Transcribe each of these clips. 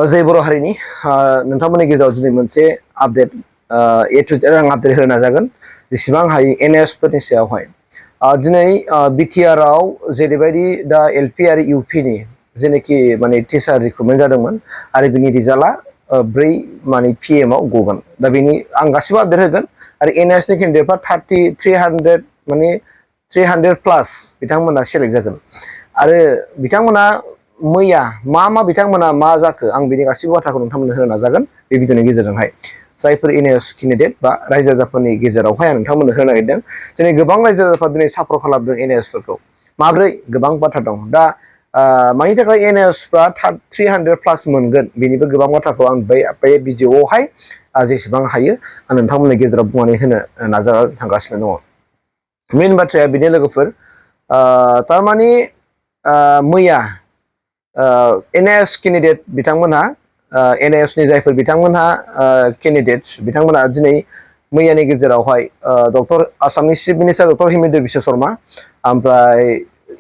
जय बर' हारिनि नोंथांमोननि गेजेराव दिनै मोनसे आपडेट ए टु जेड आं आपडेट होनो नाजागोन जेसेबां हायो एनएस फोरनि सायावहाय दिनै बिटिआर आव जेरैबायदि दा एलपि आरो इउपि नि जेनाखि माने टिचार रिक्रुटमेन्ट जादोंमोन आरो बिनि रिजाल्टआ 4 माने PM आव गगोन दा बेनि आं गासिबो आपडेट होगोन आरो एनएस नि केन्डिडेटफ्रा 300 माने 300 प्लास बिथांमोना सेलेक्ट जागोन आरो बिथांमोना मैया मा बिथांमोना मा जाखो आं बिनि गासिबो बाथ्राखौ नोंथांमोननो होनो नाजागोन बे भिडिअनि गेजेरजोंहाय जायफोर एनएस केन्डिडेट बा रायजो राजाफोरनि गेजेरावहाय आं नोंथांमोननो होनो नागिरदों दिनै गोबां रायजो राजाफ्रा दिनै सापर्ट खालामदों एनएसफोरखौ माब्रै गोबां बाथ्रा दं दा मानि थाखाय एनएसफ्रा 300 प्लास मोनगोन बेनिबो गोबां बाथ्राखौ आं बे भिडिअआवहाय जेसेबां हायो आं नोंथांमोननि गेजेराव बुंनानै होनो नाजागासिनो थांगासिनो दङ मेन बाथ्राया बेनो लोगोफोर थारमाने मैया एनएस केन्डिडेट बिथांमोनहा एनएस नि जायफोर बिथांमोनहा केन्डिडेट्स बिथांमोनहा दिनै मैयानि गेजेरावहाय आसामनि chief minister doctor Himanta Biswa Sharma ओमफ्राय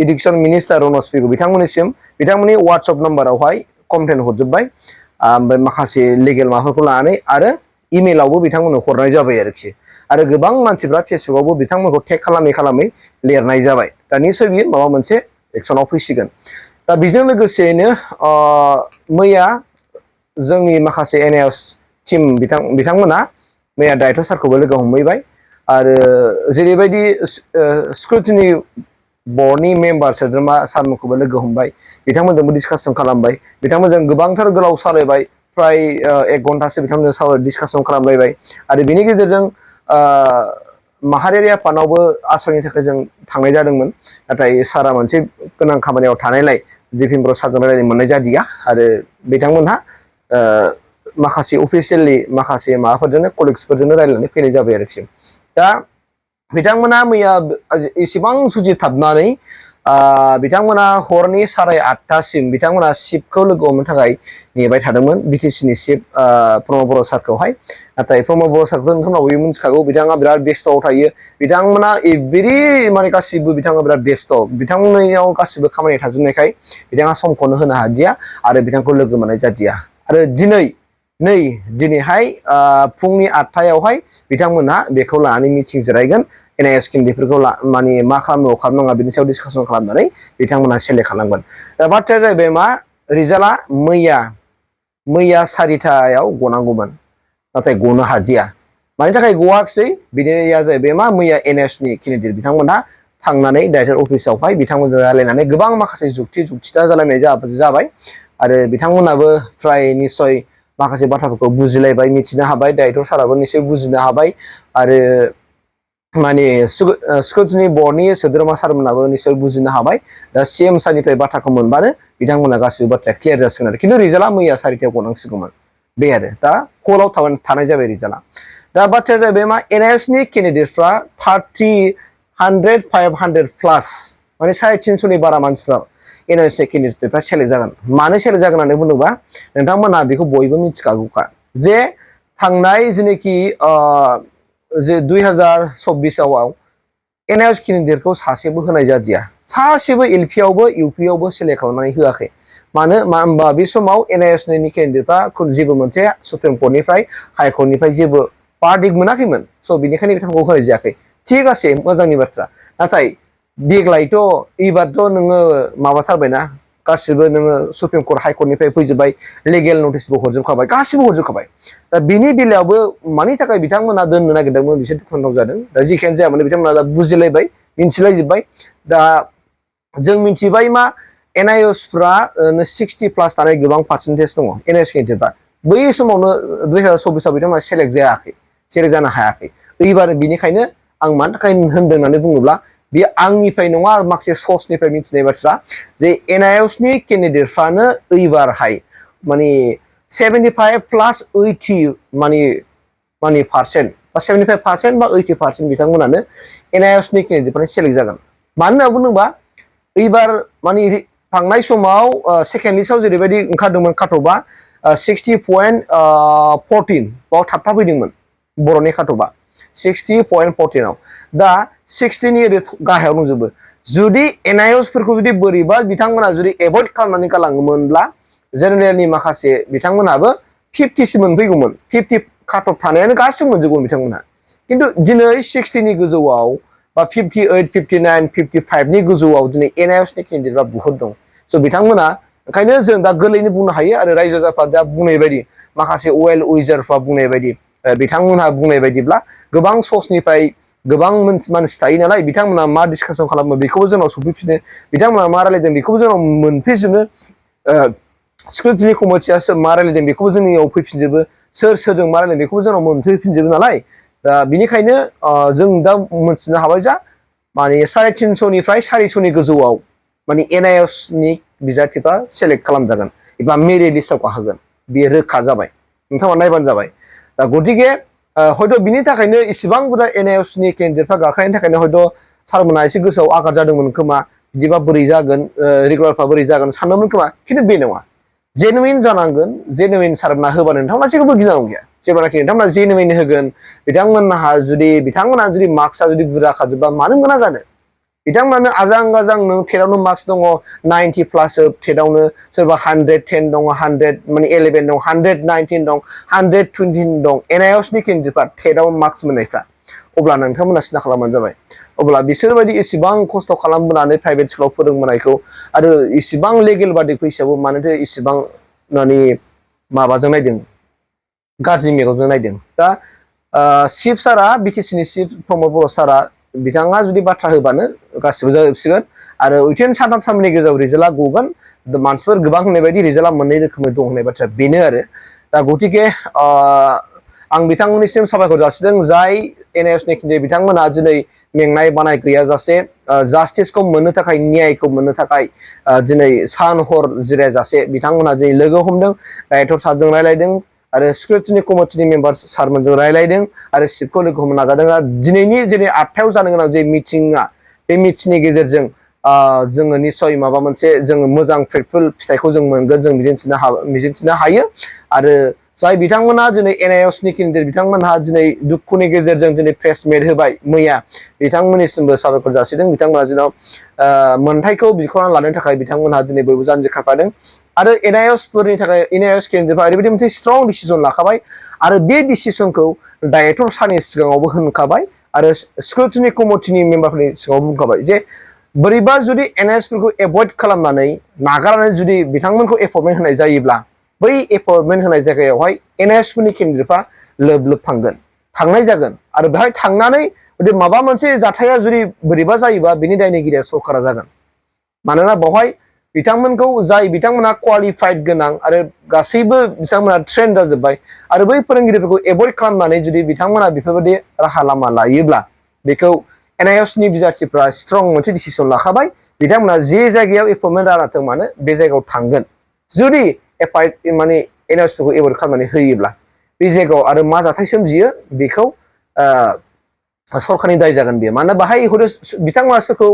इडुकेसन मिनिस्टार रनज पेगु बिथांमोननिसिम बिथांमोननि वाट्सएप नाम्बारावहाय कमप्लेन हरजोब्बाय ओमफ्राय माखासे लिगेल माबाफोरखौ लानानै आरो इमेलावबो बिथांमोननो हरनाय जाबाय आरोखि आरो गोबां मानसिफ्रा फेसबुकआवबो बिथांमोनखौ टेग खालामै लिरनाय जाबाय दा निसय बियो माबा मोनसे एक्सनाव फैसिगोन दा बेजों लोगोसेनो मैया जोंनि माखासे एनएस टीम बिथांमोना मैया डाइरेक्टर सारखौबो लोगो हमहैबाय आरो जेरैबायदि स्क्रुटिनि बर्डनि मेम्बार सोद्रोमा सारमोनखौबो लोगो हमबाय बिथांमोनजोंबो डिसकासन खालामबाय बिथांमोनजों गोबांथार गोलाव सावरायबाय फ्राय 1 घन्टासो बिथांमोनजों डिसकासन खालामलायबाय आरो बिनि गेजेरजों माहारियारि आफादावबो आश्रयनि थाखाय जों थांनाय जादोंमोन नाथाय सारा मोनसे गोनां खामानियाव थानायलाय दिफिनब्र सारजों रायलायनो मोननाय जादिया आरो बिथांमोनहा माखासे अफिसियेलि माखासे माबाफोरजोंनो कलिग्सफोरजोंनो रायलायनानै फैनाय जाबाय आरोखि दा बिथांमोना मैया एसेबां सुजिथाबनानै बिथांमोना हरनि 8:30सिम बिथांमोना चिफखौ लोगो हमनो थाखाय नेबाय थादोंमोन बिटिसिनि चिफ प्रमद बर' सारखौहाय नाथाय प्रमद बर' सारखौ नोंथांमोनाबो मिथिखागौ बिथाङा बिराद बेस्थ'आव थायो बिथांमोना एभ्रि माने गासिबो बिथाङा बिराद बेस्थ' बिथांमोननियाव गासिबो खामानि थाजोबनायखाय बिथाङा समखौनो होनो हादिया आरो बिथांखौ लोगो मोननाय जादिया आरो दिनैहाय फुंनि 8टायावहाय बिथांमोनहा बेखौ लानानै मिटिं जिरायगोन एनएस केन्डिडेटफोरखौ माने मा खालामनो खालामनाङा बिनि सायाव डिसकासन खालामनानै बिथांमोनहा सेलेक्ट खालामगोन दा बाथ्राया जाहैबाय मा रिजाल्टआ मैया 4टायाव गनांगौमोन नाथाय गनो हादिया मानि थाखाय गवाखिसै बिनिया जाहैबाय मा मैया एनएस नि केन्डिडेट बिथांमोनहा थांनानै डाइरेक्टर अफिसावहाय बिथांमोनजों रायलायनानै गोबां माखासे जुक्तिथा जालायनाय जाबाय आरो बिथांमोनाबो फ्राय निस्सय माखासे बाथ्राफोरखौ बुजिलायबाय मिथिनो हाबाय डाइरेक्टर साराबो निस्सय बुजिनो हाबाय आरो माने स्क्रुटिनि बर्डनि सोद्रोमा सारमोनाबो निस्सय बुजिनो हाबाय दा CM सारनिफ्राय बाथ्राखौ मोनबानो बिथांमोना गासिबो बाथ्राया क्लियार जासिगोन आरो खिन्थु रिजाल्टआ मैया 4टायाव गनांसिगौमोन बे आरो दा कलआव थानाय जाबाय रिजाल्टआ दा बाथ्राया जाहैबाय मा एनएस नि केन्डिडेटफ्रा 500 प्लास माने 350 नि बारा मानसिफ्रा एनएस केन्डिडेटफ्रा सेलेक्ट जागोन मानो सेलेक्ट जागोन होननानै बुङोबा नोंथांमोनहा बेखौ बयबो मिथिखागौखा जे थांनाय जेनाखि जे 2024आव एनएस केन्डिडेटखौ सासेबो होनाय जादिया सासेबो एलपि आवबो इउपि आवबो सेलेक्ट खालामनानै होआखै मानो होनबा बे समाव एनएस नि केन्डिडेटफ्रा जेबो मोनसे सुप्रिम कर्टनिफ्राय हाइ कर्टनिफ्राय जेबो पार्डिक मोनाखैमोन स' बिनिखायनो बिथांखौ होनाय जायाखै थिग आसे मोजांनि बाथ्रा नाथाय देग्लायथ' एबारथ' नोङो माबाथारबायना गासिबो नोङो सुप्रिम कर्ट हाइ कर्टनिफ्राय फैजोब्बाय लिगेल नटिसबो हरजोबखाबाय गासिबो हरजोबखाबाय दा बिनि बेलायावबो मानि थाखाय बिथांमोना दोननो नागिरदोंमोन बिसोर दुखुनांथाव जादों दा जिखियानो जाया माने बिथांमोना दा बुजिलायबाय मिथिलायजोब्बाय दा जों मिथिबाय मा एनआइएसफ्रा 60 प्लास थानाय गोबां पार्सेन्टेज दङ एनआइएस केन्डिडेटफ्रा बै समावनो 2024आव बिथांमोना सेलेक्ट जानो हायाखै एबार बिनिखायनो आं मानि थाखाय होनदों होननानै बुङोब्ला बे आंनिफ्राय नङा माखासे सर्सनिफ्राय मिथिनाय बाथ्रा जे एनआइएस नि केन्डिडेटफ्रानो एबारहाय माने 75 प्लास 80 माने पार्सेन्ट बा 75% बा 80% बिथांमोनानो एनआइएस नि केन्डिडेटफोरनि सेलेक्ट जागोन मानो होनना बुङोबा एबार माने थांनाय समाव सेकेन्ड लिस्टआव जेरैबायदि ओंखारदोंमोन काटअफआ 60.14 बाव थाबथाफैदोंमोन बर'नि काटअफआ 60.14 आव दा 60 नि ओरै गाहायाव दंजोबो जुदि एनआइएस फोरखौ जुदि बोरैबा बिथांमोना जुदि एभयड खालामनानै गालाङोमोनब्ला जेनेरेलनि माखासे बिथांमोनहाबो 50 मोनफैगौमोन 50 काट अफ थानायानो गासिबो मोनजोबगौमोन बिथांमोनहा खिन्थु दिनै 60 नि गोजौआव बा 58 59 55 नि गोजौआव दिनै एनआइएसनि केन्डिडेटआ बुहुत दं स' बिथांमोना ओंखायनो जों दा गोरलैनो बुंनो हायो आरो रायजो राजाफ्रा दा बुंनाय बायदि माखासे वेल उइजारफ्रा बुंनाय बायदि बिथांमोनहा बुंनाय बायदिब्ला गोबां सर्सनिफ्राय गोबां मानसि थायो नालाय बिथांमोना मा डिसकासन खालामो बेखौबो जोंनाव सफैफिनो बिथांमोना मा रायलायदों बेखौबो जोंनाव मोनफैजोबो स्क्रुटिनि कमिटिया मा रायलायदों बेखौबो जोंनियाव फैफिनजोबो सोर सोरजों मा रायलायदों बेखौबो जोंनाव मोनफैफिनजोबो नालाय दा बिनिखायनो जों दा मोनथिनो हाबाय जा माने 350निफ्राय 400नि गोजौआव माने एनआइएसनि बिजाथिफ्रा सेलेक्ट खालामजागोन एबा मेरिट लिस्टआव गाहोगोन बेयो रोखा जाबाय नोंथाङा नायबानो जाबाय दा गतिके हयथ' बिनि थाखायनो इसिबां बुरजा एनआइएसनि केन्डिडेटफ्रा गाखोनायनि थाखायनो हयथ' सारमोना एसे गोसोआव आघात जादोंमोन खोमा बिदिबा बोरै जागोन रेगुलारफ्रा बोरै जागोन सानदोंमोन खोमा खिन्थु बे नङा जेनुइन जानांगोन जेनुइन सारमोना होबानो नोंथांमोना जेबो गिनांगौ गैया जेब्लानाखि नोंथांमोना जेनुइन होगोन बिथांमोनहा जुदि मार्क्सआ जुदि बुरजा खाजोबबा मानो मोना जानो बिथांमोनानो आजां गाजां नों टेटावनो मार्क्स दङ 90 प्लास टेटावनो सोरबा 110 दङ 100 माने 11 दं 119 दं 120 दं एनआइएसनि केन्डिडेटफ्रा टेटाव मार्क्स मोननायफ्रा अब्ला नोंथांमोना सिन्था खालामबानो जाबाय अब्ला बिसोरबायदि इसिबां खस्थ' खालामबोनानै प्राइभेट स्कुलाव फोरोंबोनायखौ आरो इसिबां लेगेल बादि फैसायावबो मानोथो इसिबां माने माबाजों नायदों गाज्रि मेगनजों नायदों दा चिफ सारा बिटिसिनि चिफ प्रमद बर' सारा बिथाङा जुदि बाथ्रा होबानो गासिबो जाजोबसिगोन आरो उइथिन सानथाम सानब्रैनि गेजेराव रिजाल्टआ गगोन मानसिफोर गोबां होननाय बायदि रिजाल्टआ मोननै रोखोमै दं होननाय बाथ्राया बेनो आरो दा गतिके आं बिथांमोननिसिम साबायखर जासिदों जाय एनआइएसनि केन्डिडेट बिथांमोनहा दिनै मेंनाय बानाय गैयाजासे जास्टिसखौ मोननो थाखाय न्यायखौ मोननो थाखाय दिनै सान हर जिरायजासे बिथांमोनहा दिनै लोगो हमदों डाइरेक्टर सारजों रायलायदों आरो स्क्रुटिनि कमिटिनि मेम्बार सारमोनजों रायलायदों आरो चिफखौ लोगो हमनो नाजादों दिनैनि जेरै 8थायाव जानो गोनां जे मिटिंआ बे मिटिंनि गेजेरजों जोङो निस्सय माबा मोनसे जोङो मोजां फ्रुटफुल फिथाइखौ जों मोनगोन जों मिजिंथिनो हायो आरो जाय बिथांमोनहा दिनै एनआइएसनि केन्डिडेट बिथांमोनहा दिनै दुखुनि गेजेरजों दिनै प्रेस मिट होबाय मैया बिथांमोननिसिमबो साबायखर जासिदों बिथांमोनहा जेराव मोनथायखौ बिख'ना लानो थाखाय बिथांमोनहा दिनै बयबो जानजि खाफ्रादों आरो एनआइएसफोरनि थाखाय एनआइएस केन्डिडेटफ्रा ओरैबायदि मोनसे स्ट्रं डिसिजन लाखाबाय आरो बे डिसिसनखौ डाइरेक्टर सारनि सिगाङावबो होनखाबाय आरो स्क्रुटिनि कमिटिनि मेम्बारफोरनि सिगाङाव बुंखाबाय जे बोरैबा जुदि एनआइएसफोरखौ एभयड खालामनानै नागारनानै जुदि बिथांमोनखौ एपइन्टमेन्ट होनाय जायोब्ला बै एपइन्टमेन्ट होनाय जायगायावहाय एनआइएसफोरनि केन्डिडेटफ्रा लोब लोब थांनाय जागोन आरो बेहाय थांनानै जुदि माबा मोनसे जाथाया जुदि बोरैबा जायोबा बिनि दायनिगिरिया सरकारा जागोन मानोना बेवहाय बिथांमोना क्वालिफाइड गोनां आरो गासैबो बिथांमोना ट्रेन जाजोब्बाय आरो बै फोरोंगिरिफोरखौ एभयड खालामनानै जुदि बिथांमोना बेफोरबायदि राहा लामा लायोब्ला बेखौ एनआइएसनि बिजाथिफ्रा स्ट्रं मोनसे डिसिसन लाखाबाय बिथांमोना जे जायगायाव एपइन्टमेन्ट जानाथों मानो बे जायगायाव थांगोन जुदि माने एनआइएसफोरखौ एभयड खालामनानै होयोब्ला बे जायगायाव आरो मा जाथाय सोमजियो बेखौ सरकारनि दाय जागोन बेयो मानोना बाहाय बिथांमोना सोरखौ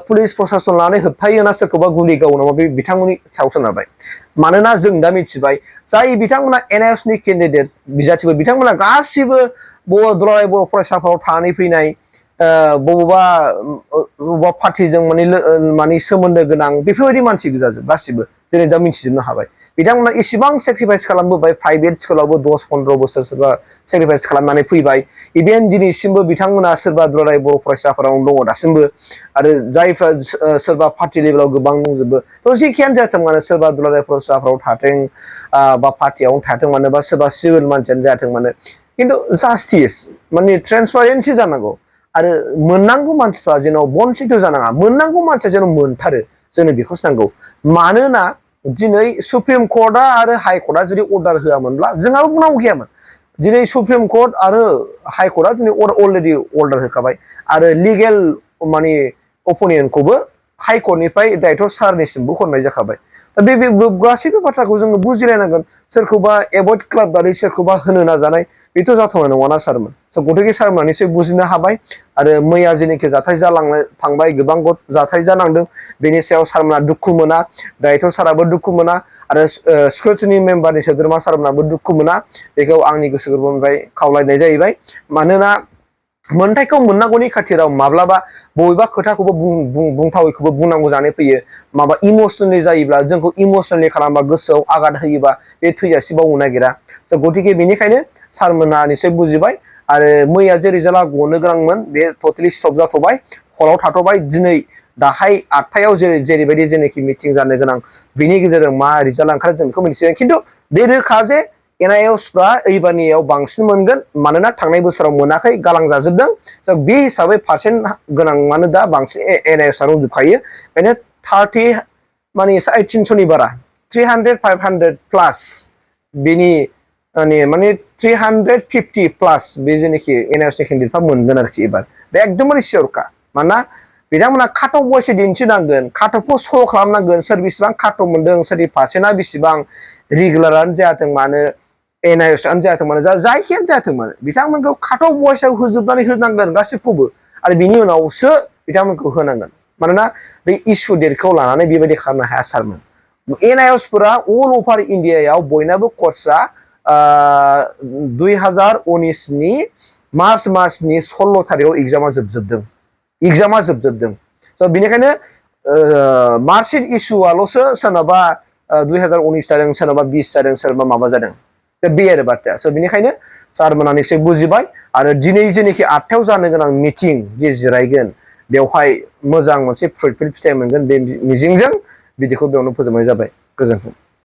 पुलिस प्रशासन लानानै होबथायो ना सोरखौबा गुलि गावो नामा बे बिथांमोननि सायाव सोनारबाय मानोना जों दा मिथिबाय जाय बिथांमोना एनआइएसनि केन्डिडेट बिजाथिफोर बिथांमोना गासिबो दुलाराय बर' फरायसालिफोराव थानानै फैनाय बबेबा पार्टिजों माने सोमोन्दो गोनां बेफोरबायदि मानसि गोजाजोब गासिबो दिनै दा मिथिजोबनो हाबाय बिथांमोना इसिबां सेक्रिफाइस खालामबोबाय प्राइभेट स्कुलावबो 10-15 बोसोर सोरबा सेक्रिफाइस खालामनानै फैबाय इभेन दिनैसिमबो बिथांमोना सोरबा दुलाराय बर' फरायसाफोरावनो दङ दासिमबो आरो जायफ्रा सोरबा पार्टि लेभेलाव गोबां दंजोबो थ' जेखियानो जाथों मानो सोरबा दुलाराय फरायसाफोराव थाथों बा पार्टियावनो थाथों मानो बा सोरबा सिभिल मानसियानो जाथों मानो खिन्थु जास्टिस माने ट्रेन्सपारेन्सि जानांगौ आरो मोननांगौ मानसिफ्रा जेन' बन्सित जानाङा मोननांगौ मानसिया जेन' मोनथारो जोंनो बेखौसो नांगौ मानोना दिनै सुप्रिम कर्टआ आरो हाइ कर्टआ जुदि अर्डार होआमोनब्ला जोंहाबो बुंनांगौ गैयामोन दिनै सुप्रिम कर्ट आरो हाइ कर्टआ दिनै अलरेडि अर्डार होखाबाय आरो लिगेल माने अपिनियनखौबो हाइ कर्टनिफ्राय डाइरेक्टर सारनिसिमबो हरनाय जाखाबाय दा बे गासैबो बाथ्राखौ जोङो बुजिलायनांगोन सोरखौबा एभयड खालामनानै सोरखौबा होनो नाजानाय बेथ' जाथावनाय नङाना सारमोन स' गतिके सारमोना निसय बुजिनो हाबाय आरो मैया जेनोखि जाथाय जालांनो थांबाय गोबां जाथाय जानांदों बेनि सायाव सारमोना दुखु मोना डाइरेक्टर साराबो दुखु मोना आरो स्क्रुटिनि मेम्बारनि सोद्रोमा सारमोनाबो दुखु मोना बेखौ आंनि गोसो गोरबोनिफ्राय खावलायनाय जाहैबाय मानोना मोनथायखौ मोननांगौनि खाथिराव माब्लाबा बबेबा खोथाखौबो बुंथावैखौबो बुंनांगौ जानानै फैयो माबा इमसनेलि जायोब्ला जोंखौ इमसनेलि खालामबा गोसोआव आघात होयोबा बे थैजासे बावनो नागिरा गतिके बेनिखायनो सारमोना निसय बुजिबाय आरो मैया जे रिजाल्टआ गनो गोनांमोन बे टटेलि स्टप जाथ'बाय हराव थाथ'बाय दिनै दाहाय 8टायाव जेरैबायदि जेनाखि मिटिं जानो गोनां बेनि गेजेरजों मा रिजाल्ट ओंखारो जों बेखौ मिथियो खिन्थु बे रोखा जे एनआइएसफ्रा एइबारनियाव बांसिन मोनगोन मानोना थांनाय बोसोराव मोनाखै गालां जाजोबदों स' बे हिसाबै पार्सेन्ट गोनाङानो दा बांसिन एनआइएसआ रंजोबखायो बेनो 30 माने 350नि बारा 300 500 प्लास बेनि माने 350 प्लास बे जेनाखि एनआइएसनि केन्डिडेटफ्रा मोनगोन आरोखि एबार बे एकदमबारे सियरखा मानोना बिथांमोना काट अफ बयसो दिन्थिनांगोन काट अफखौ श' खालामनांगोन सोर बेसेबां काट अफ मोनदों सोरनि पार्सेन्टआ बेसेबां रेगुलारानो जायाथों मानो एनआइएसआनो जायाथों मानो जायखियानो जायाथों मानो बिथांमोनखौ काट अफ बयसआव होजोबनानै होनांगोन गासिबखौबो आरो बिनि उनावसो बिथांमोनखौ होनांगोन मानोना बे इसु डेटखौ लानानै बेबायदि खालामनो हाया सारमोन एनआइएसफोरा अल अभार इन्डियायाव बयनाबो कर्सआ 2019नि मार्च मासनि 16 थारिखआव एग्जामा जोबजोबदों स' बेनिखायनो मार्कशिट इसुआल'सो सोरनाबा 2019 जादों सोरनाबा 20 जादों सोरनाबा माबा जादों बे आरो बाथ्राया स' बेनिखायनो सारमोना निसय बुजिबाय आरो दिनै जेनाखि 8टायाव जानो गोनां मिटिं जे जिरायगोन बेवहाय मोजां मोनसे फ्रुइटफुल फिथाइ मोनगोन बे मिजिंजों बिदिखौ बेयावनो फोजोबनाय जाबाय गोजोन्थों।